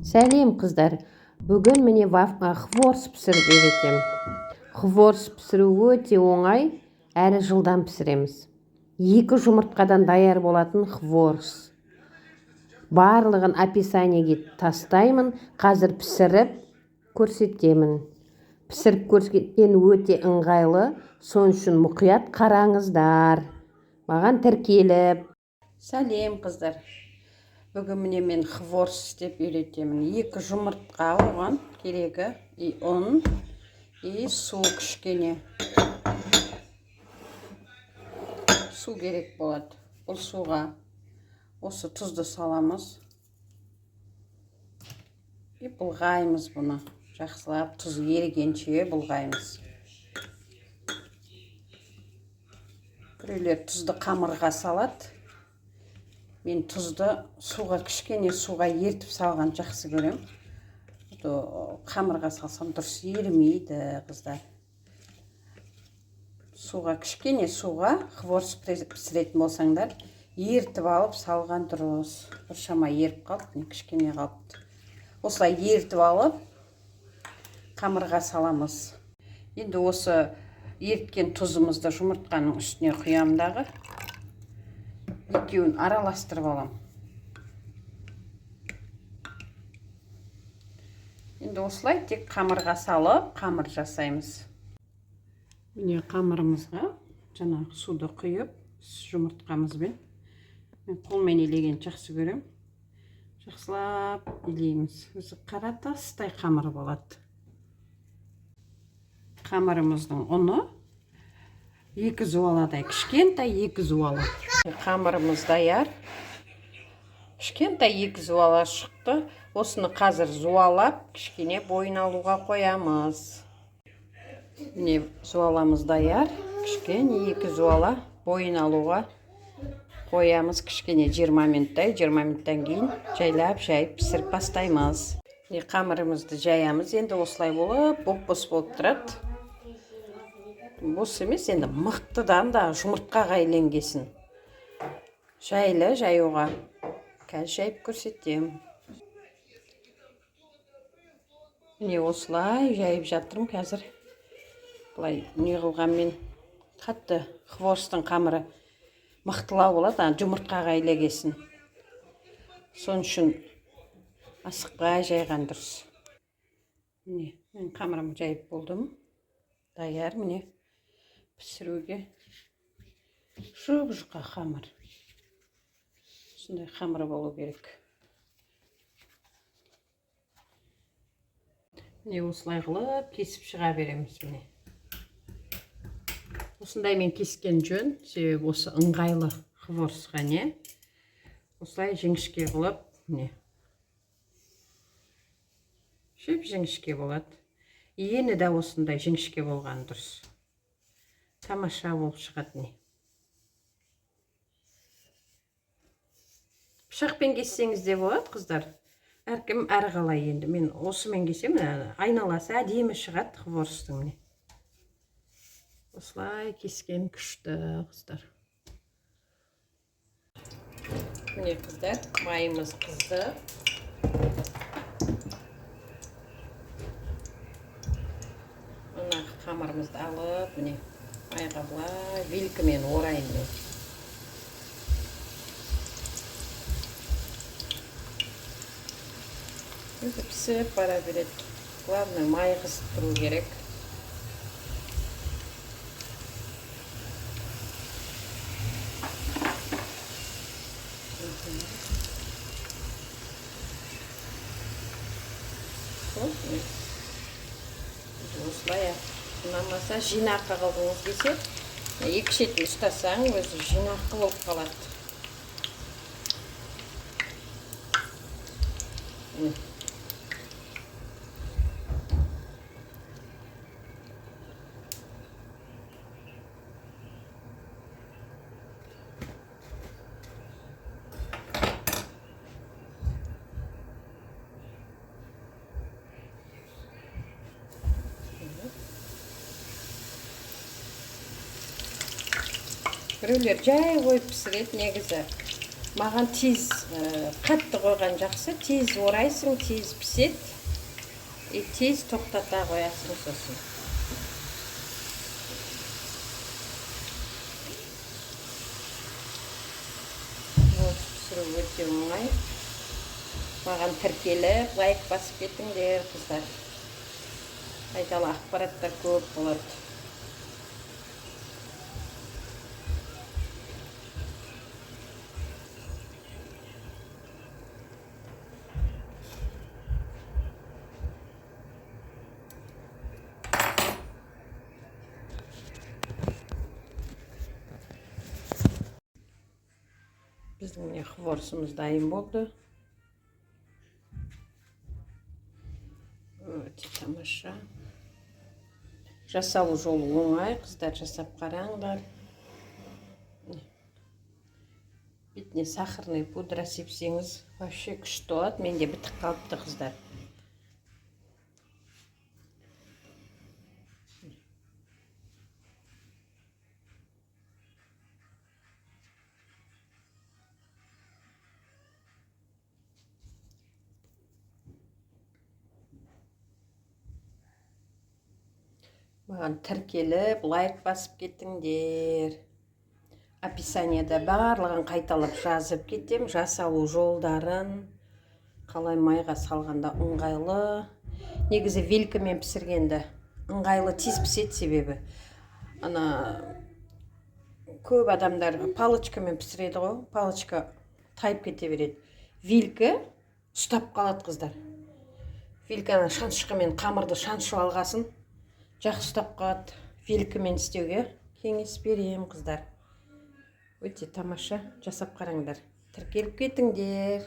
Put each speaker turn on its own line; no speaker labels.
Сәлем, қыздар! Бүгін міне хворст пісіріп үйретемін. Хворст пісіру өте оңай, әрі жылдам пісіреміз. 2 жұмыртқадан даяр болатын хворст. Барлығын описаниеге тастаймын, қазір пісіріп көрсетемін. Пісіріп көрсеткен өте ыңғайлы, сон үшін мұқият қараңыздар. Маған тіркеліп.
Сәлем, қыздар! Бүгін міне мен хворст істеп үйретемін. 2 жұмыртқа оған керегі, и ұн, и су кішкене. Су керек болады. Бұл суға осы тұзды саламыз. И бұлғаймыз бұны. Жақсылап тұз ерігенше бұлғаймыз. Біреулер тұзды қамырға салады. Мен тұзды суға, кішкене суға ертіп салған жақсы көрем. Қамырға салсам дұрыс ерімейді, қыздар. Суға, кішкене суға хворст пісіретін болсаңдар, ертіп алып салған дұрыс. Біршама еріп қалды, міне кішкене қалыпты. Осылай ертіп алып қамырға саламыз. Енді осы еріткен тұзымызды жұмыртқаның үстіне құямын дағы. Екеуін араластырып алам. Енді осылай тек қамырға салып, қамыр жасаймыз. Міне қамырымызға жаңағы суды құйып, жұмыртқамызбен. Мен қолмен илеген жақсы көрем. Жақсылап илейміз. Өзі қара тастай қамыр болады. Қамырымыздың ұны 2 зуаладай, кішкентай 2 зуала. Қамырымыз даяр. Кішкентай 2 зуала шықты. Осыны қазір зуалап, кішкене бойын алуға қоямыз. Міне зуаламыз даяр. Кішкене 2 зуала бойын алуға қоямыз. Кішкене 20 минуттай, 20 минуттан кейін жайлап жайып пісіріп бастаймыз. Міне қамырымызды жаямыз. Енді осылай болып, боп-бос болып тұрады. Бос емес, енді мықтыдан да жұмыртқаға иленгесін. Жайлы жаюға. Қазір жайып көрсетемін. Міне осылай жайып жатырмын қазір. Былай не қылғанмен қатты хворстың қамыры мықтылау болады, ана жұмыртқаға илегесін. Сон үшін асықпай жайған дұрыс. Міне мен қамырымды жайып болдым. Даяр міне пісіруге. Жұп-жұқа қамыр. Осындай қамыр болу керек. Міне осылай қылып кесіп шыға береміз міне. Осындаймен кескен жөн, себебі осы ыңғайлы хворстқа не. Осылай жіңішке қылып, міне. Жіп жіңішке болады. Ені де осындай жіңішке болған дұрыс. Тамаша болып шығады міне. Пышақпен кессеңіз де болады, қыздар. Әркім әрі қалай енді. Мен осымен кесемін, міне, айналасы әдемі шығады хворстың міне. Осылай кескен күшті, қыздар. Міне, қыздар, майымыз қызды. Мына қамырымызды алып, міне, майға былай вилкамен орайын мен. Өзі пісіп бара береді. Главное, май қызып тұру керек. Осылай ұнамаса жинақы қылғыңыз келсе, екі шетін ұстасаң өзі жинақы болып қалады. Міне. Біреулер жай қойып пісіреді негізі. Маған тез қатты қойған жақсы, тез орайсың, тез піседі и тез тоқтата қоясың сосын. Хворст пісіру өте оңай. Маған тіркеліп, лайк басып кетіңдер, қыздар. Пайдалы ақпараттар көп болады. Біздің міне хворстымыз дайын болды. Өте тамаша. Жасалу жолы оңай, қыздар, жасап қараңдар. Бетіне сахарный пудра сепсеңіз, вообще күшті болады. Менде бітіп қалыпты, қыздар. Маған тіркеліп, лайк басып кетіңдер. Описанияда барлығын қайталап жазып кетем. Жасалу жолдарын, қалай майға салғанда ыңғайлы. Негізі вилкамен пісіргенді ыңғайлы, тез піседі, себебі ана көп адамдар палочкамен пісіреді ғой, палочка тайып кете береді. Вилка ұстап қалады, қыздар. Вилканы шаншқымен қамырды шаншып алғасын жақсы ұстап қалады. Вилкамен істеуге кеңес беремін, қыздар. Өте тамаша, жасап қараңдар. Тіркеліп кетіңдер.